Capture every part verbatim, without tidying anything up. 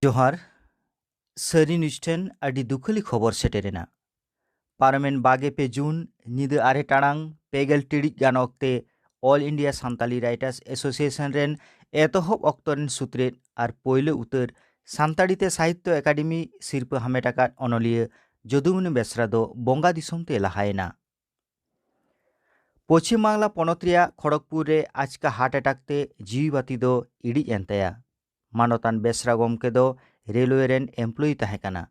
ᱡᱚᱦᱟᱨ᱾ ᱥᱟᱹᱨᱤ ᱱᱤᱭᱩᱡᱽ ᱴᱷᱮᱱ ᱟᱹᱰᱤ ᱫᱩᱠᱷᱟᱹᱞᱤ ᱠᱷᱚᱵᱚᱨ ᱥᱮᱴᱮᱨᱮᱱᱟ᱾ ᱯᱟᱨᱚᱢᱮᱱ ᱵᱟᱜᱮ ᱯᱮ ᱡᱩᱱ ᱧᱤᱫᱟᱹ ᱟᱨᱮ ᱴᱟᱲᱟᱝ ᱯᱮ ᱜᱮᱞ ᱴᱤᱲᱤᱡ ᱜᱟᱱ ᱚᱠᱛᱮ ᱚᱞ ᱤᱱᱰᱤᱭᱟ ᱥᱟᱱᱛᱟᱞᱤ ᱨᱟᱭᱴᱟᱨᱥ ᱮᱥᱳᱥᱤᱭᱮᱥᱚᱱ ᱨᱮᱱ ᱮᱛᱚᱦᱚᱵ ᱚᱠᱛᱚ ᱨᱮᱱ ᱥᱩᱛᱨᱮᱫ ᱟᱨ ᱯᱳᱭᱞᱳ ᱩᱛᱟᱹᱨ ᱥᱟᱱᱛᱟᱲᱤ ᱛᱮ ᱥᱟᱦᱤᱛᱛᱚ ᱮᱠᱟᱰᱮᱢᱤ ᱥᱤᱨᱯᱟᱹ ᱦᱟᱢᱮᱴ ᱟᱠᱟᱫ ᱚᱱᱚᱞᱤᱭᱟᱹ ᱡᱚᱫᱩᱢᱚᱱᱤ ᱵᱮᱥᱨᱟ ᱫᱚ ᱵᱚᱸᱜᱟ ᱫᱤᱥᱚᱢ ᱛᱮ ᱞᱟᱦᱟᱭᱮᱱᱟ᱾ ᱯᱚᱪᱷᱤᱢ ᱵᱟᱝᱞᱟ ᱯᱚᱱᱚᱛ ᱨᱮᱭᱟᱜ ᱠᱷᱚᱲᱚᱜᱽᱯᱩᱨ ᱨᱮ ᱟᱪᱠᱟ ᱦᱟᱨᱴ ᱮᱴᱟᱠ ᱛᱮ ᱡᱤᱣᱤ ᱵᱟᱹᱛᱤ ᱫᱚ ᱤᱲᱤᱡ ᱮᱱ ᱛᱟᱭᱟ᱾ ᱢᱟᱱᱚᱛᱟᱱ ᱵᱮᱥᱨᱟ ᱜᱚᱢᱠᱮ ᱫᱚ ᱨᱮᱞᱣᱮ ᱨᱮᱱ ᱮᱢᱯᱞᱚᱭᱤ ᱛᱟᱦᱮᱸ ᱠᱟᱱᱟ᱾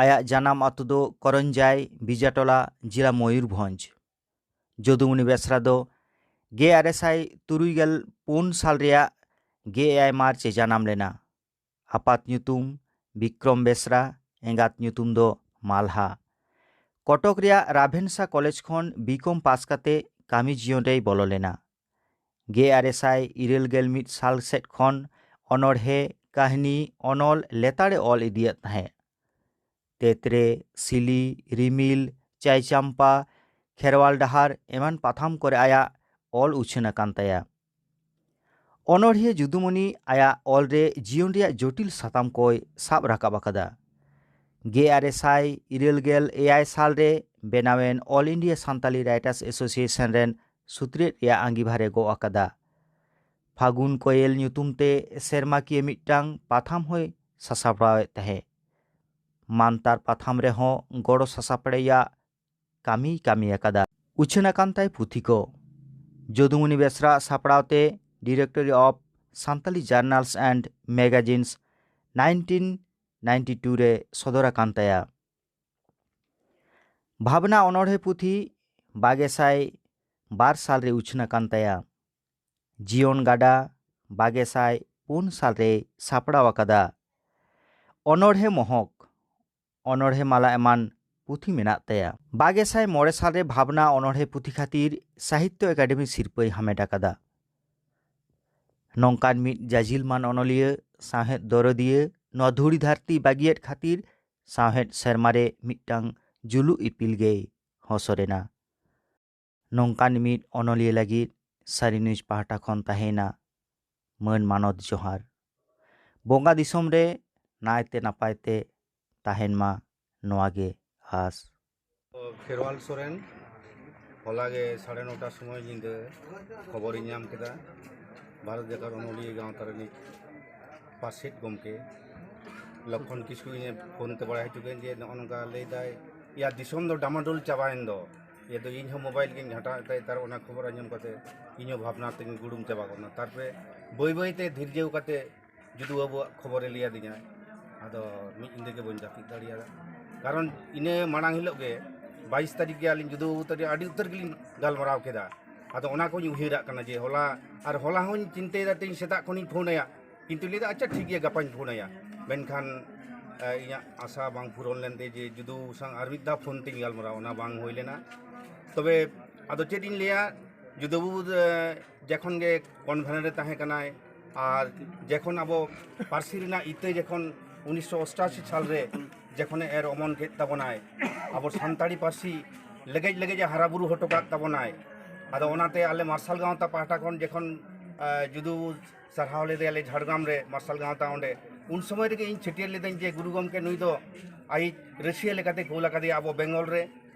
ᱟᱭᱟᱜ ᱡᱟᱱᱟᱢ ᱟᱹᱛᱩ ᱫᱚ ᱠᱚᱨᱚᱧᱡᱟᱭ, ᱵᱤᱡᱟᱴᱚᱞᱟ, ᱡᱮᱞᱟ ᱢᱚᱭᱩᱨᱵᱷᱚᱸᱡᱽ᱾ ᱡᱚᱫᱩᱢᱚᱱᱤ ᱵᱮᱥᱨᱟ ᱫᱚ ᱜᱮᱞ ᱟᱨᱮ ᱥᱟᱭ ᱛᱩᱨᱩᱭ ᱜᱮᱞ ᱯᱩᱱ ᱥᱟᱞ ᱨᱮᱭᱟᱜ ᱜᱮᱞ ᱮᱭᱟᱭ ᱢᱟᱨᱪ ᱮ ᱡᱟᱱᱟᱢ ᱞᱮᱱᱟ᱾ ᱟᱯᱟᱛ ᱧᱩᱛᱩᱢ ᱵᱤᱠᱨᱚᱢ ᱵᱮᱥᱨᱟ, ᱮᱸᱜᱟᱛ ᱧᱩᱛᱩᱢ ᱫᱚ ᱢᱟᱞᱦᱟ᱾ ᱠᱚᱴᱚᱠ ᱨᱮᱭᱟᱜ ᱨᱟᱵᱷᱮᱱᱥᱟ ᱠᱚᱞᱮᱡᱽ ᱠᱷᱚᱱ ᱵᱤᱠᱚᱢ ᱯᱟᱥ ᱠᱟᱛᱮ ᱠᱟᱹᱢᱤ ᱡᱤᱭᱚᱱ ᱨᱮᱭ ᱵᱚᱞᱚ ᱞᱮᱱᱟ᱾ ᱜᱮᱞ ᱟᱨᱮ ᱥᱟᱭ ᱤᱨᱟᱹᱞ ᱜᱮᱞ ᱢᱤᱫ ᱥᱟᱞ ᱥᱮᱫ ᱠᱷᱚᱱ ᱚᱱᱚᱬᱦᱮ, ᱠᱟᱹᱦᱱᱤ, ᱚᱱᱚᱞ ᱞᱮᱛᱟᱲᱮ ᱚᱞ ᱤᱫᱤᱭᱮᱫ ᱛᱟᱦᱮᱸᱫ᱾ ᱛᱮᱛᱨᱮ, ᱥᱤᱞᱤ, ᱨᱤᱢᱤᱞ, ᱪᱟᱭ ᱪᱟᱢᱯᱟ, ᱠᱷᱮᱨᱣᱟᱞ ᱰᱟᱦᱟᱨ ᱮᱢᱟᱱ ᱯᱟᱛᱷᱟᱢ ᱠᱚᱨᱮ ᱟᱭᱟᱜ ᱚᱞ ᱩᱪᱷᱟᱹᱱ ᱟᱠᱟᱱ ᱛᱟᱭᱟ᱾ ᱚᱱᱚᱬᱦᱤᱭᱟᱹ ᱡᱩᱫᱩᱢᱚᱱᱤ ᱟᱭᱟᱜ ᱚᱞ ᱨᱮ ᱡᱤᱭᱚᱱ ᱨᱮᱭᱟᱜ ᱡᱚᱴᱤᱞ ᱥᱟᱛᱟᱢ ᱠᱚᱭ ᱥᱟᱵ ᱨᱟᱠᱟᱵ ᱟᱠᱟᱫᱟ᱾ ᱜᱮᱞ ᱟᱨᱮ ᱥᱟᱭ ᱤᱨᱟᱹᱞ ᱜᱮᱞ ᱮᱭᱟᱭ ᱥᱟᱞ ᱨᱮ ᱵᱮᱱᱟᱣᱮᱱ ᱚᱞ ᱤᱱᱰᱤᱭᱟ ᱥᱟᱱᱛᱟᱞᱤ ᱨᱟᱭᱴᱟᱨᱥ ᱮᱥᱳᱥᱤᱭᱮᱥᱚᱱ ᱨᱮᱱ ᱥᱩᱛᱨᱮᱫ ᱨᱮᱭᱟᱜ ᱟᱸᱜᱤᱵᱷᱟᱨᱮ ᱜᱚᱜ ᱟᱠᱟᱫᱟ᱾ ᱯᱷᱟᱹᱜᱩᱱ ᱠᱚᱭᱮᱞ ᱧᱩᱛᱩᱢ ᱛᱮ ᱥᱮᱨᱢᱟᱠᱤᱭᱟᱹ ᱢᱤᱫᱴᱟᱝ ᱯᱟᱛᱷᱟᱢ ᱦᱚᱸᱭ ᱥᱟᱥᱟᱯᱲᱟᱣᱮᱫ ᱛᱟᱦᱮᱸᱫ᱾ ᱢᱟᱱᱛᱟᱨ ᱯᱟᱛᱷᱟᱢ ᱨᱮᱦᱚᱸ ᱜᱚᱲᱚ ᱥᱟᱥᱟᱯᱲᱟᱣᱤᱭᱟᱜ ᱠᱟᱹᱢᱤᱭ ᱠᱟᱹᱢᱤ ᱟᱠᱟᱫᱟ᱾ ᱩᱪᱷᱟᱹᱱ ᱟᱠᱟᱱ ᱛᱟᱭ ᱯᱩᱛᱷᱤ ᱠᱚ: ᱡᱚᱫᱩᱢᱩᱱᱤ ᱵᱮᱥᱨᱟ ᱥᱟᱯᱲᱟᱣ ᱛᱮ Directory of Santali Journals and Magazines nineteen ninety two ᱨᱮ ᱥᱚᱫᱚᱨ ᱟᱠᱟᱱ ᱛᱟᱭᱟ᱾ ᱵᱷᱟᱵᱽᱱᱟ ᱚᱱᱚᱬᱦᱮ ᱯᱩᱛᱷᱤ ᱵᱟᱜᱮ ᱥᱟᱭ ᱵᱟᱨ ᱥᱟᱞ ᱨᱮ ᱩᱪᱷᱟᱹᱱ ᱟᱠᱟᱱ ᱛᱟᱭᱟ᱾ ᱡᱤᱭᱚᱱ ᱜᱟᱰᱟ ᱵᱟᱜᱮ ᱥᱟᱭ ᱯᱩᱱ ᱥᱟᱞ ᱨᱮᱭ ᱥᱟᱯᱲᱟᱣ ᱟᱠᱟᱫᱟ᱾ ᱚᱱᱚᱬᱦᱮ ᱢᱚᱦᱚᱠ, ᱚᱱᱚᱬᱦᱮ ᱢᱟᱞᱟ ᱮᱢᱟᱱ ᱯᱩᱛᱷᱤ ᱢᱮᱱᱟᱜ ᱛᱟᱭᱟ᱾ ᱵᱟᱜᱮ ᱥᱟᱭ ᱢᱚᱬᱮ ᱥᱟᱞ ᱨᱮ ᱵᱷᱟᱵᱽᱱᱟ ᱚᱱᱚᱬᱦᱮ ᱯᱩᱛᱷᱤ ᱠᱷᱟᱹᱛᱤᱨ ᱥᱟᱦᱤᱛᱛᱚ ᱮᱠᱟᱰᱮᱢᱤ ᱥᱤᱨᱯᱟᱹᱭ ᱦᱟᱢᱮᱴ ᱟᱠᱟᱫᱟ᱾ ᱱᱚᱝᱠᱟᱱ ᱢᱤᱫ ᱡᱟᱡᱤᱞ ᱢᱟᱱ ᱚᱱᱚᱞᱤᱭᱟᱹ, ᱥᱟᱶᱦᱮᱫ ᱫᱚᱨᱚᱫᱤᱭᱟᱹ, ᱱᱚᱣᱟ ᱫᱷᱩᱲᱤ ᱫᱷᱟᱹᱨᱛᱤ ᱵᱟᱹᱜᱤᱭᱟᱹᱫ ᱠᱷᱟᱹᱛᱤᱨ ᱥᱟᱶᱦᱮᱫ ᱥᱮᱨᱢᱟ ᱨᱮ ᱢᱤᱫᱴᱟᱝ ᱡᱩᱞᱩᱜ ᱤᱯᱤᱞ ᱜᱮᱭ ᱦᱚᱥᱚᱨ ᱮᱱᱟ᱾ ᱱᱚᱝᱠᱟᱱ ᱢᱤᱫ ᱚᱱᱚᱞᱤᱭᱟᱹ ᱞᱟᱹᱜᱤᱫ ᱥᱟᱹᱨᱤ ᱱᱤᱭᱩᱡᱽ ᱯᱟᱦᱴᱟ ᱠᱷᱚᱱ ᱛᱟᱦᱮᱸᱭᱮᱱᱟ ᱢᱟᱹᱱ ᱢᱟᱱᱚᱛ ᱡᱚᱦᱟᱨ᱾ ᱵᱚᱸᱜᱟ ᱫᱤᱥᱚᱢ ᱨᱮ ᱱᱟᱭᱛᱮ ᱱᱟᱯᱟᱭ ᱛᱮ ᱛᱟᱦᱮᱱ ᱢᱟ, ᱱᱚᱣᱟ ᱜᱮ ᱟᱥ᱾ ᱠᱷᱮᱨᱣᱟᱞ ᱥᱚᱨᱮᱱ᱾ ᱦᱚᱞᱟ ᱜᱮ ᱥᱟᱲᱮ ᱱᱚᱴᱟ ᱥᱚᱢᱚᱭ ᱧᱤᱫᱟᱹ ᱠᱷᱚᱵᱚᱨᱤᱧ ᱧᱟᱢ ᱠᱮᱫᱟ, ᱵᱷᱟᱨᱚᱛ ᱡᱟᱠᱟᱛ ᱚᱱᱚᱞᱤᱭᱟᱹ ᱜᱟᱶᱛᱟ ᱨᱤᱱᱤᱡ ᱯᱟᱨᱥᱮᱛ ᱜᱚᱢᱠᱮ ᱞᱚᱠᱠᱷᱚᱱ ᱠᱤᱥᱠᱩ ᱤᱧᱮ ᱯᱷᱳᱱ ᱛᱮ ᱵᱟᱲᱟᱭ ᱦᱚᱪᱚ ᱠᱮᱫ ᱡᱮ ᱱᱚᱜᱼᱚ ᱱᱚᱝᱠᱟ ᱞᱟᱹᱭᱫᱟᱭ, ᱭᱟ ᱫᱤᱥᱚᱢ ᱫᱚ ᱰᱟᱢᱟᱰᱳᱞ ᱪᱟᱵᱟᱭᱮᱱ ᱫᱚ᱾ ᱤᱭᱟᱹ ᱫᱚ ᱤᱧ ᱦᱚᱸ ᱢᱳᱵᱟᱭᱤᱞ ᱜᱤᱧ ᱜᱷᱟᱴᱟᱣᱮᱫ ᱛᱟᱭ, ᱛᱟᱨ ᱚᱱᱟ ᱠᱷᱚᱵᱚᱨ ᱟᱸᱡᱚᱢ ᱠᱟᱛᱮ ᱤᱧ ᱦᱚᱸ ᱵᱷᱟᱵᱽᱱᱟ ᱛᱮᱧ ᱜᱩᱲᱩᱢ ᱪᱟᱵᱟ ᱜᱚᱫ ᱮᱱᱟ᱾ ᱛᱟᱨᱯᱚᱨᱮ ᱵᱟᱹᱭ ᱵᱟᱹᱭ ᱛᱮ ᱫᱷᱤᱨᱡᱟᱹᱣ ᱠᱟᱛᱮ ᱡᱩᱫᱩ ᱵᱟᱹᱵᱩᱣᱟᱜ ᱠᱷᱚᱵᱚᱨᱮ ᱞᱟᱹᱭ ᱟᱹᱫᱤᱧᱟ᱾ ᱟᱫᱚ ᱢᱤᱫ ᱧᱤᱫᱟᱹ ᱜᱮ ᱵᱟᱹᱧ ᱡᱟᱹᱯᱤᱫ ᱫᱟᱲᱮᱭᱟᱫᱟ, ᱠᱟᱨᱚᱱ ᱤᱱᱟᱹ ᱢᱟᱲᱟᱝ ᱦᱤᱞᱳᱜ ᱜᱮ ᱵᱟᱭᱤᱥ ᱛᱟᱹᱨᱤᱠᱷ ᱜᱮ ᱟᱹᱞᱤᱧ ᱡᱩᱫᱩ ᱵᱟᱹᱵᱩ ᱛᱟᱹᱨᱤᱠᱷ ᱟᱹᱰᱤ ᱩᱛᱟᱹᱨ ᱜᱮᱞᱤᱧ ᱜᱟᱞᱢᱟᱨᱟᱣ ᱠᱮᱫᱟ᱾ ᱟᱫᱚ ᱚᱱᱟ ᱠᱚᱧ ᱩᱭᱦᱟᱹᱨᱟᱜ ᱠᱟᱱᱟ ᱡᱮ ᱦᱚᱞᱟ, ᱟᱨ ᱦᱚᱞᱟ ᱦᱚᱸᱧ ᱪᱤᱱᱛᱟᱹᱭᱮᱫᱟ ᱛᱮᱦᱮᱧ ᱥᱮᱛᱟᱜ ᱠᱷᱚᱱᱤᱧ ᱯᱷᱳᱱ ᱟᱭᱟ, ᱠᱤᱱᱛᱩ ᱞᱟᱹᱭᱫᱟ ᱟᱪᱪᱷᱟ ᱴᱷᱤᱠ ᱜᱮᱭᱟ ᱜᱟᱯᱟᱧ ᱯᱷᱳᱱ ᱟᱭᱟ᱾ ᱢᱮᱱᱠᱷᱟᱱ ᱮ, ᱤᱧᱟᱹᱜ ᱟᱥᱟ ᱵᱟᱝ ᱯᱩᱨᱚᱱ ᱞᱮᱱᱛᱮ ᱡᱮ ᱡᱩᱫᱩ ᱵᱟᱹᱵᱩ ᱥᱟᱶ ᱟᱨ ᱢᱤᱫ ᱫᱷᱟᱣ ᱯᱷᱳᱱ ᱛᱮᱧ ᱜᱟᱞᱢᱟᱨᱟᱣ, ᱚᱱᱟ ᱵᱟᱝ ᱦᱩᱭ ᱞᱮᱱᱟ᱾ ᱛᱚᱵᱮ ᱟᱫᱚ ᱪᱮᱫ ᱤᱧ ᱞᱟᱹᱭᱟ, ᱡᱩᱫᱩ ᱵᱟᱹᱵᱩ ᱮ, ᱡᱚᱠᱷᱚᱱ ᱜᱮ ᱠᱚᱱᱵᱷᱮᱱᱟᱨ ᱨᱮ ᱛᱟᱦᱮᱸ ᱠᱟᱱᱟᱭ, ᱟᱨ ᱡᱚᱠᱷᱚᱱ ᱟᱵᱚ ᱯᱟᱹᱨᱥᱤ ᱨᱮᱱᱟᱜ ᱤᱛᱟᱹ ᱡᱚᱠᱷᱚᱱ ᱩᱱᱤᱥᱥᱚ ᱚᱥᱴᱟᱥᱤ ᱥᱟᱞ ᱨᱮ ᱡᱚᱠᱷᱚᱱᱮ ᱮᱨ ᱚᱢᱚᱱ ᱠᱮᱫ ᱛᱟᱵᱚᱱᱟᱭ, ᱟᱵᱚ ᱥᱟᱱᱛᱟᱲᱤ ᱯᱟᱹᱨᱥᱤ ᱞᱮᱜᱮᱡ ᱞᱮᱜᱮᱡ ᱮ ᱦᱟᱨᱟ ᱵᱩᱨᱩ ᱦᱚᱴᱚ ᱠᱟᱫ ᱛᱟᱵᱚᱱᱟᱭ᱾ ᱟᱫᱚ ᱚᱱᱟᱛᱮ ᱟᱞᱮ ᱢᱟᱨᱥᱟᱞ ᱜᱟᱶᱛᱟ ᱯᱟᱦᱴᱟ ᱠᱷᱚᱱ ᱡᱚᱠᱷᱚᱱ ᱮ, ᱡᱩᱫᱩ ᱥᱟᱨᱦᱟᱣ ᱞᱮᱫᱮᱭᱟᱞᱮ ᱡᱷᱟᱲᱜᱨᱟᱢ ᱨᱮ ᱢᱟᱨᱥᱟᱞ ᱜᱟᱶᱛᱟ ᱚᱸᱰᱮ, ᱩᱱ ᱥᱚᱢᱚᱭ ᱨᱮᱜᱮ ᱤᱧ ᱪᱷᱟᱹᱴᱭᱟᱹᱨ ᱞᱤᱫᱟᱹᱧ ᱡᱮ ᱜᱩᱨᱩ ᱜᱚᱢᱠᱮ ᱱᱩᱭ ᱫᱚ ᱟᱡ ᱨᱟᱹᱥᱤᱭᱟᱹ ᱞᱮᱠᱟᱛᱮ ᱠᱳᱞ ᱟᱠᱟᱫᱮᱭᱟ ᱟᱵᱚ ᱵᱮᱝᱜᱚᱞ ᱨᱮ,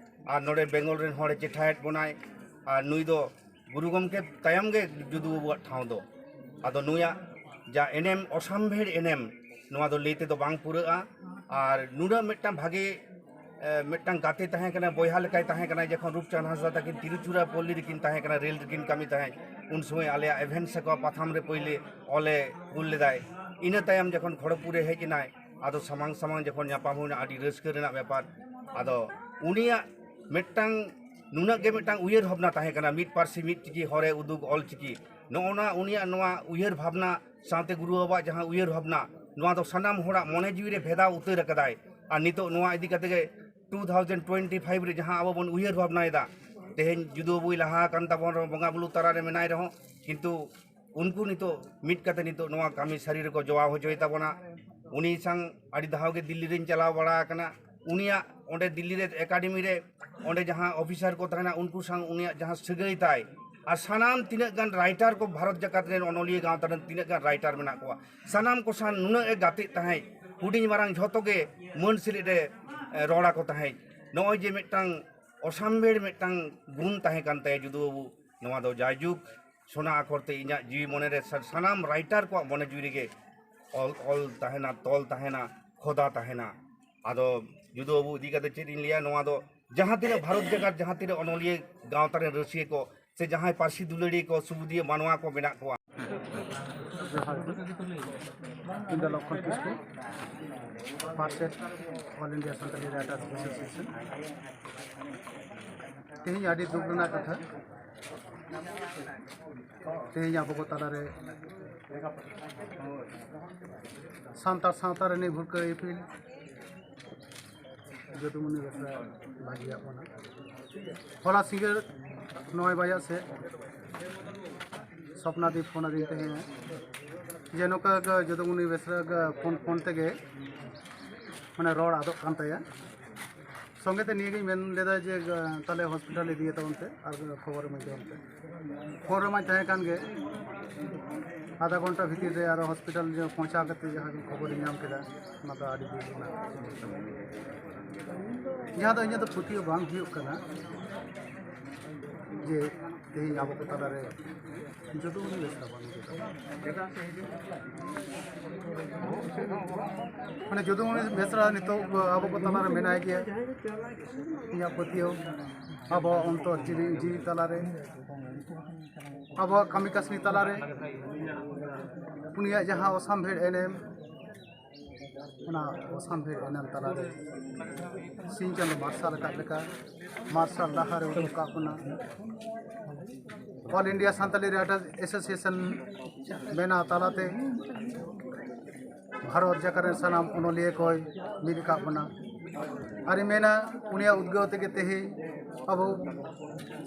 ᱟᱨ ᱱᱚᱰᱮ ᱵᱮᱝᱜᱚᱞ ᱨᱮᱱ ᱦᱚᱲᱮ ᱪᱮᱴᱷᱟᱭᱮᱫ ᱵᱚᱱᱟᱭ, ᱟᱨ ᱱᱩᱭ ᱫᱚ ᱜᱩᱨᱩ ᱜᱚᱢᱠᱮ ᱛᱟᱭᱚᱢ ᱜᱮ ᱡᱩᱫᱩ ᱵᱟᱹᱵᱩᱣᱟᱜ ᱴᱷᱟᱶ ᱫᱚ᱾ ᱟᱫᱚ ᱱᱩᱭᱟᱜ ᱡᱟ ᱮᱱᱮᱢ, ᱚᱥᱟᱢᱵᱷᱮᱲ ᱮᱱᱮᱢ, ᱱᱚᱣᱟ ᱫᱚ ᱞᱟᱹᱭ ᱛᱮᱫᱚ ᱵᱟᱝ ᱯᱩᱨᱟᱹᱜᱼᱟ᱾ ᱟᱨ ᱱᱩᱱᱟᱹᱜ ᱢᱤᱫᱴᱟᱝ ᱵᱷᱟᱜᱮ ᱮ, ᱢᱤᱫᱴᱟᱝ ᱜᱟᱛᱮ ᱛᱟᱦᱮᱸ ᱠᱟᱱᱟ, ᱵᱚᱭᱦᱟ ᱞᱮᱠᱟᱭ ᱛᱟᱦᱮᱸ ᱠᱟᱱᱟ᱾ ᱡᱚᱠᱷᱚᱱ ᱨᱩᱯᱪᱟᱸᱫᱽ ᱦᱟᱸᱥᱫᱟ ᱛᱟᱹᱠᱤᱱ ᱛᱤᱨᱩᱪᱩᱨᱟᱯᱚᱞᱞᱤ ᱨᱮᱠᱤᱱ ᱛᱟᱦᱮᱸ ᱠᱟᱱᱟ, ᱨᱮᱞ ᱨᱮᱠᱤᱱ ᱠᱟᱹᱢᱤ ᱛᱟᱦᱮᱸᱫ, ᱩᱱ ᱥᱚᱢᱚᱭ ᱟᱞᱮᱭᱟᱜ ᱮᱵᱷᱮᱱ ᱥᱮᱠᱚᱣᱟ ᱯᱟᱛᱷᱟᱢ ᱨᱮ ᱯᱳᱭᱞᱳ ᱚᱞᱮ ᱠᱩᱞ ᱞᱮᱫᱟᱭ᱾ ᱤᱱᱟᱹ ᱛᱟᱭᱚᱢ ᱡᱚᱠᱷᱚᱱ ᱠᱷᱚᱲᱚᱜᱽᱯᱩᱨᱮ ᱦᱮᱡ ᱮᱱᱟᱭ, ᱟᱫᱚ ᱥᱟᱢᱟᱝ ᱥᱟᱢᱟᱝ ᱡᱚᱠᱷᱚᱱ ᱧᱟᱯᱟᱢ ᱦᱩᱭᱱᱟ, ᱟᱹᱰᱤ ᱨᱟᱹᱥᱠᱟᱹ ᱨᱮᱱᱟᱜ ᱵᱮᱯᱟᱨ᱾ ᱟᱫᱚ ᱩᱱᱤᱭᱟᱜ ᱢᱤᱫᱴᱟᱝ ᱱᱩᱱᱟᱹᱜ ᱜᱮ ᱢᱤᱫᱴᱟᱝ ᱩᱭᱦᱟᱹᱨ ᱵᱷᱟᱵᱽᱱᱟ ᱛᱟᱦᱮᱸ ᱠᱟᱱᱟ, ᱢᱤᱫ ᱯᱟᱹᱨᱥᱤ ᱢᱤᱫ ᱪᱤᱠᱤ ᱦᱚᱨᱮ ᱩᱫᱩᱜ ᱚᱞ ᱪᱤᱠᱤ᱾ ᱱᱚᱜᱼᱚ ᱱᱟ ᱩᱱᱤᱭᱟᱜ ᱱᱚᱣᱟ ᱩᱭᱦᱟᱹᱨ ᱵᱷᱟᱵᱽᱱᱟ ᱥᱟᱶᱛᱮ ᱜᱩᱨᱩ ᱵᱟᱵᱟᱣᱟᱜ ᱡᱟᱦᱟᱸ ᱩᱭᱦᱟᱹᱨ ᱵᱷᱟᱵᱽᱱᱟ, ᱱᱚᱣᱟ ᱫᱚ ᱥᱟᱱᱟᱢ ᱦᱚᱲᱟᱜ ᱢᱚᱱᱮ ᱡᱤᱣᱤ ᱨᱮ ᱵᱷᱮᱫᱟᱣ ᱩᱛᱟᱹᱨ ᱟᱠᱟᱫᱟᱭ᱾ ᱟᱨ ᱱᱤᱛᱚᱜ ᱱᱚᱣᱟ ᱤᱫᱤ ᱠᱟᱛᱮ ᱜᱮ ᱴᱩ ᱛᱷᱟᱣᱡᱮᱱᱰ ᱴᱩᱭᱮᱱᱴᱤ ᱯᱷᱟᱭᱤᱵᱷ ᱨᱮ ᱡᱟᱦᱟᱸ ᱟᱵᱚ ᱵᱚᱱ ᱩᱭᱦᱟᱹᱨ ᱵᱷᱟᱵᱽᱱᱟᱭᱮᱫᱟ, ᱛᱮᱦᱮᱧ ᱡᱩᱫᱩ ᱵᱟᱹᱵᱩᱭ ᱞᱟᱦᱟ ᱟᱠᱟᱱ ᱛᱟᱵᱚᱱ ᱨᱮᱦᱚᱸ ᱵᱚᱸᱜᱟ ᱵᱩᱨᱩ ᱛᱟᱞᱟ ᱨᱮ ᱢᱮᱱᱟᱭ ᱨᱮᱦᱚᱸ, ᱠᱤᱱᱛᱩ ᱩᱱᱠᱩ ᱱᱤᱛᱚᱜ ᱢᱤᱫ ᱠᱟᱛᱮ ᱱᱤᱛᱚᱜ ᱱᱚᱣᱟ ᱠᱟᱹᱢᱤ ᱥᱟᱹᱨᱤ ᱨᱮᱠᱚ ᱡᱚᱣᱟᱣ ᱦᱚᱪᱚᱭ ᱛᱟᱵᱚᱱᱟ᱾ ᱩᱱᱤ ᱥᱟᱝ ᱟᱹᱰᱤ ᱫᱷᱟᱣ ᱜᱮ ᱫᱤᱞᱞᱤ ᱨᱤᱧ ᱪᱟᱞᱟᱣ ᱵᱟᱲᱟ ᱟᱠᱟᱱᱟ᱾ ᱩᱱᱤᱭᱟᱜ ᱚᱸᱰᱮ ᱫᱤᱞᱞᱤ ᱨᱮ ᱮᱠᱟᱰᱮᱢᱤ ᱨᱮ ᱚᱸᱰᱮ ᱡᱟᱦᱟᱸ ᱚᱯᱷᱤᱥᱟᱨ ᱠᱚ ᱛᱟᱦᱮᱱᱟ, ᱩᱱᱠᱩ ᱥᱟᱶ ᱩᱱᱤᱭᱟᱜ ᱡᱟᱦᱟᱸ ᱥᱟᱹᱜᱟᱹᱭ ᱛᱟᱭ, ᱟᱨ ᱥᱟᱱᱟᱢ ᱛᱤᱱᱟᱹᱜ ᱜᱟᱱ ᱨᱟᱭᱴᱟᱨ ᱠᱚ, ᱵᱷᱟᱨᱚᱛ ᱡᱟᱠᱟᱛ ᱨᱮᱱ ᱚᱱᱚᱞᱤᱭᱟᱹ ᱜᱟᱶᱛᱟ ᱨᱮᱱ ᱛᱤᱱᱟᱹᱜ ᱜᱟᱱ ᱨᱟᱭᱴᱟᱨ ᱢᱮᱱᱟᱜ ᱠᱚᱣᱟ, ᱥᱟᱱᱟᱢ ᱠᱚ ᱥᱟᱶ ᱱᱩᱱᱟᱹᱜ ᱮ ᱜᱟᱛᱮᱜ ᱛᱟᱦᱮᱸᱫ, ᱦᱩᱰᱤᱧ ᱢᱟᱨᱟᱝ ᱡᱷᱚᱛᱚ ᱜᱮ ᱢᱟᱹᱱ ᱥᱟᱹᱨᱤ ᱨᱮ, ᱮ, ᱨᱚᱲ ᱟᱠᱚ ᱛᱟᱦᱮᱸᱫ᱾ ᱱᱚᱜᱼᱚᱭ ᱡᱮ ᱢᱤᱫᱴᱟᱝ ᱚᱥᱟᱢᱵᱷᱮᱲ ᱢᱤᱫᱴᱟᱝ ᱜᱩᱱ ᱛᱟᱦᱮᱸ ᱠᱟᱱ ᱛᱟᱭᱟ ᱡᱩᱫᱩ ᱵᱟᱹᱵᱩ, ᱱᱚᱣᱟ ᱫᱚ ᱡᱟᱭᱡᱩᱜᱽ ᱥᱳᱱᱟ ᱟᱠᱷᱚᱨ ᱛᱮ ᱤᱧᱟᱹᱜ ᱡᱤᱣᱤ ᱢᱚᱱᱮ ᱨᱮ ᱥᱟ-, ᱥᱟᱱᱟᱢ ᱨᱟᱭᱴᱟᱨ ᱠᱚᱣᱟᱜ ᱢᱚᱱᱮ ᱡᱤᱣᱤ ᱨᱮᱜᱮ ᱚᱞ, ᱚᱞ ᱛᱟᱦᱮᱱᱟ, ᱛᱚᱞ ᱛᱟᱦᱮᱱᱟ, ᱠᱷᱚᱫᱟ ᱛᱟᱦᱮᱱᱟ᱾ ᱟᱫᱚ ᱡᱩᱫᱩ ᱵᱟᱹᱵᱩ ᱤᱫᱤ ᱠᱟᱛᱮ ᱪᱮᱫ ᱤᱧ ᱞᱟᱹᱭᱟ, ᱱᱚᱣᱟ ᱫᱚ ᱡᱟᱦᱟᱸ ᱛᱤᱱᱟᱹᱜ ᱵᱷᱟᱨᱚᱛ ᱡᱟᱠᱟᱛ, ᱡᱟᱦᱟᱸ ᱛᱤᱱᱟᱹᱜ ᱚᱱᱚᱞᱤᱭᱟᱹ ᱜᱟᱶᱛᱟ ᱨᱮᱱ ᱨᱟᱹᱥᱤᱭᱟᱹ ᱠᱚ ᱥᱮ ᱡᱟᱦᱟᱸᱭ ᱯᱟᱹᱨᱥᱤ ᱫᱩᱞᱟᱹᱲᱤᱭᱟᱹ ᱠᱚ, ᱥᱩᱵᱩᱫᱤᱭᱟᱹ ᱢᱟᱱᱣᱟ ᱠᱚ ᱢᱮᱱᱟᱜ ᱠᱚᱣᱟ᱾ ᱡᱚᱦᱟᱨ ᱜᱮ᱾ ᱤᱧ ᱫᱚ ᱞᱚᱠᱠᱷᱚᱱ ᱠᱤᱥᱠᱩ, ᱯᱟᱨᱥᱮᱛ, All India Santali Writers Association᱾ ᱛᱮᱦᱮᱧ ᱟᱹᱰᱤ ᱫᱩᱠ ᱨᱮᱱᱟᱜ ᱠᱟᱛᱷᱟ, ᱛᱮᱦᱮᱧ ᱟᱵᱚ ᱠᱚ ᱛᱟᱞᱟᱨᱮ ᱥᱟᱱᱛᱟᱲ ᱥᱟᱶᱛᱟ ᱨᱮ ᱱᱤᱨᱵᱷᱚᱨ ᱠᱟᱹᱭ ᱤᱯᱤᱞ ᱡᱚᱫᱩᱢᱩᱱᱤ ᱵᱮᱥᱨᱟ ᱵᱷᱟᱹᱜᱤᱭᱟᱜ ᱵᱚᱱᱟ᱾ ᱦᱚᱞᱟ ᱥᱤᱸᱜᱟᱹᱲ ᱱᱚᱭ ᱵᱟᱡᱟᱜ ᱥᱮᱫ ᱥᱚᱯᱱᱟ ᱫᱤ ᱯᱷᱳᱱ ᱟᱹᱫᱤᱧ ᱛᱟᱦᱮᱸᱱᱟ ᱡᱮ ᱱᱚᱝᱠᱟ ᱜᱮ ᱡᱚᱫᱩᱢᱩᱱᱤ ᱵᱮᱥᱨᱟ ᱜᱮ ᱯᱷᱳᱱ ᱯᱷᱳᱱ ᱛᱮᱜᱮ ᱢᱟᱱᱮ ᱨᱚᱲ ᱟᱫᱚᱜ ᱠᱟᱱ ᱛᱟᱭᱟ᱾ ᱥᱚᱸᱜᱮ ᱛᱮ ᱱᱤᱭᱟᱹ ᱜᱤᱧ ᱢᱮᱱ ᱞᱮᱫᱟ ᱡᱮ, ᱛᱟᱦᱞᱮ ᱦᱚᱥᱯᱤᱴᱟᱞ ᱤᱫᱤᱭᱮ ᱛᱟᱵᱚᱱ ᱯᱮ ᱟᱨ ᱠᱷᱚᱵᱚᱨ ᱮᱢᱟᱹᱧ ᱛᱟᱵᱚᱱ ᱯᱮ᱾ ᱯᱷᱳᱱ ᱨᱮᱢᱟᱧ ᱛᱟᱦᱮᱸ ᱠᱟᱱ ᱜᱮ, ᱟᱫᱷᱟ ᱜᱷᱚᱱᱴᱟ ᱵᱷᱤᱛᱤᱨ ᱨᱮ ᱟᱨᱚ ᱦᱚᱥᱯᱤᱴᱟᱞ ᱯᱳᱸᱣᱪᱷᱟᱣ ᱠᱟᱛᱮ ᱡᱟᱦᱟᱸ ᱜᱮ ᱠᱷᱚᱵᱚᱨᱤᱧ ᱧᱟᱢ ᱠᱮᱫᱟ, ᱚᱱᱟ ᱫᱚ ᱟᱹᱰᱤ ᱫᱩᱠ ᱨᱮᱱᱟᱜ᱾ ᱡᱟᱦᱟᱸ ᱫᱚ ᱤᱧᱟᱹᱜ ᱫᱚ ᱯᱟᱹᱛᱭᱟᱹᱣ ᱵᱟᱝ ᱦᱩᱭᱩᱜ ᱠᱟᱱᱟ ᱡᱮ ᱛᱮᱦᱮᱧ ᱟᱵᱚ ᱠᱚ ᱛᱟᱞᱟᱨᱮ ᱡᱚᱫᱩᱢᱩᱱᱤ ᱵᱮᱥᱨᱟ ᱵᱟᱹᱱᱩᱜ ᱠᱚ ᱛᱟᱵᱚᱱᱟ᱾ ᱢᱟᱱᱮ ᱡᱚᱫᱩᱢᱩᱱᱤ ᱵᱮᱥᱨᱟ ᱱᱤᱛᱚᱜ ᱟᱵᱚ ᱠᱚ ᱛᱟᱞᱟᱨᱮ ᱢᱮᱱᱟᱭ ᱜᱮᱭᱟ, ᱤᱧᱟᱹᱜ ᱯᱟᱹᱛᱭᱟᱹᱣ ᱟᱵᱚᱣᱟᱜ ᱚᱱᱛᱚᱨ ᱡᱤᱣᱤ, ᱡᱤᱣᱤ ᱛᱟᱞᱟᱨᱮ, ᱟᱵᱚᱣᱟᱜ ᱠᱟᱹᱢᱤ ᱠᱟᱹᱥᱱᱤ ᱛᱟᱞᱟᱨᱮ ᱩᱱᱤᱭᱟᱜ ᱡᱟᱦᱟᱸ ᱚᱥᱟᱢᱵᱷᱮᱲ ᱮᱱᱮᱢ, ᱚᱱᱟ ᱚᱥᱟᱢᱵᱷᱮᱲ ᱮᱱᱮᱢ ᱛᱟᱞᱟᱨᱮ ᱥᱤᱧ ᱪᱟᱸᱫᱚ ᱢᱟᱨᱥᱟᱞ ᱟᱠᱟᱫ ᱞᱮᱠᱟ ᱢᱟᱨᱥᱟᱞ ᱰᱟᱦᱟᱨ ᱮ ᱩᱫᱩᱜ ᱟᱠᱟᱫ ᱵᱚᱱᱟ᱾ All India Santali Writers Association ᱵᱮᱱᱟᱣ ᱛᱟᱞᱟᱛᱮ ᱵᱷᱟᱨᱚᱛ ᱡᱟᱠᱟᱛ ᱨᱮᱱ ᱥᱟᱱᱟᱢ ᱚᱱᱚᱞᱤᱭᱟᱹ ᱠᱚᱭ ᱢᱤᱫ ᱟᱠᱟᱫ ᱵᱚᱱᱟ᱾ ᱟᱨᱤᱧ ᱢᱮᱱᱟ, ᱩᱱᱤᱭᱟᱜ ᱩᱫᱽᱜᱟᱹᱣ ᱛᱮᱜᱮ ᱛᱮᱦᱮᱧ ᱟᱵᱚ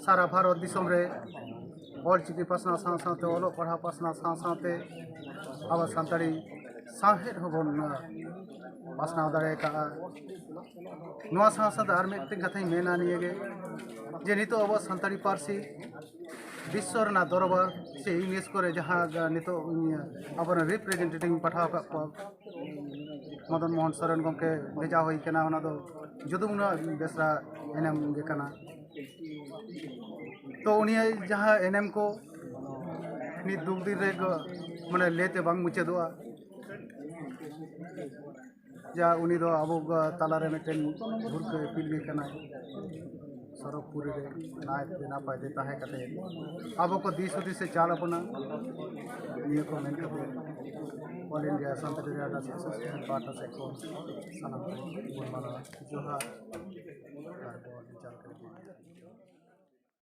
ᱥᱟᱨᱟ ᱵᱷᱟᱨᱚᱛ ᱫᱤᱥᱚᱢ ᱨᱮ ᱚᱞ ᱪᱤᱠᱤ ᱯᱟᱥᱱᱟᱣ ᱥᱟᱶ ᱥᱟᱶᱛᱮ, ᱚᱞᱚᱜ ᱯᱟᱲᱦᱟᱣ ᱯᱟᱥᱱᱟᱣ ᱥᱟᱶ ᱥᱟᱶᱛᱮ ᱟᱵᱚ ᱥᱟᱱᱛᱟᱲᱤ ᱥᱟᱶᱦᱮᱫ ᱦᱚᱸᱵᱚᱱ ᱯᱟᱥᱱᱟᱣ ᱫᱟᱲᱮ ᱟᱠᱟᱫᱼᱟ᱾ ᱱᱚᱣᱟ ᱥᱟᱶ ᱥᱟᱶᱛᱮ ᱟᱨ ᱢᱤᱫᱴᱮᱱ ᱠᱟᱛᱷᱟᱧ ᱢᱮᱱᱟ ᱱᱤᱭᱟᱹᱜᱮ, ᱡᱮ ᱱᱤᱛᱚᱜ ᱟᱵᱚ ᱥᱟᱱᱛᱟᱲᱤ ᱯᱟᱹᱨᱥᱤ ᱵᱤᱥᱥᱚ ᱨᱮᱱᱟᱜ ᱫᱚᱨᱵᱟᱨ ᱥᱮ ᱤᱭᱩᱱᱮᱥᱠᱳ ᱨᱮ ᱡᱟᱦᱟᱸ ᱱᱤᱛᱚᱜ ᱤᱧ ᱟᱵᱚᱨᱮᱱ ᱨᱤᱯᱨᱮᱡᱮᱱᱴᱮᱴᱤᱵᱷ ᱤᱧ ᱯᱟᱴᱷᱟᱣ ᱟᱠᱟᱫ ᱠᱚᱣᱟ, ᱢᱚᱫᱚᱱ ᱢᱳᱦᱚᱱ ᱥᱚᱨᱮᱱ ᱜᱚᱢᱠᱮ ᱵᱷᱮᱡᱟ ᱦᱩᱭ ᱠᱟᱱᱟ, ᱚᱱᱟ ᱫᱚ ᱡᱩᱫᱩ ᱢᱩᱱᱟ ᱵᱮᱥᱨᱟ ᱮᱱᱮᱢ ᱜᱮ ᱠᱟᱱᱟ᱾ ᱛᱚ ᱩᱱᱤᱭᱟᱜ ᱡᱟᱦᱟᱸ ᱮᱱᱮᱢ ᱠᱚ ᱱᱤᱛ ᱫᱩᱠ ᱫᱤᱱ ᱨᱮ ᱢᱟᱱᱮ ᱞᱟᱹᱭᱛᱮ ᱵᱟᱝ ᱢᱩᱪᱟᱹᱫᱚᱜᱼᱟ᱾ ᱡᱟ ᱩᱱᱤ ᱫᱚ ᱟᱵᱚ ᱛᱟᱞᱟᱨᱮ ᱢᱤᱫᱴᱮᱱ ᱵᱷᱩᱨᱠᱟᱹ ᱤᱯᱤᱞ ᱜᱮ ᱠᱟᱱᱟᱭ᱾ ᱥᱚᱨᱚᱜᱽᱯᱩᱨᱤ ᱨᱮ ᱱᱟᱭᱛᱮ ᱱᱟᱯᱟᱭ ᱛᱮ ᱛᱟᱦᱮᱸ ᱠᱟᱛᱮ ᱟᱵᱚ ᱠᱚ ᱫᱤᱥ ᱦᱩᱫᱤᱥ ᱮ ᱪᱟᱞ ᱟᱵᱚᱱᱟ᱾ ᱱᱤᱭᱟᱹ ᱠᱚ ᱢᱮᱱ ᱠᱟᱛᱮ All India Sanskrit Association ᱯᱟᱦᱴᱟ ᱥᱮᱫ ᱠᱷᱚᱱ ᱥᱟᱱᱟᱢ ᱠᱚ ᱵᱚᱱ ᱢᱟᱱᱟᱣᱟ᱾ ᱡᱚᱦᱟᱨ᱾ ᱟᱨ ᱵᱚᱱ ᱪᱟᱞ ᱠᱟᱛᱮ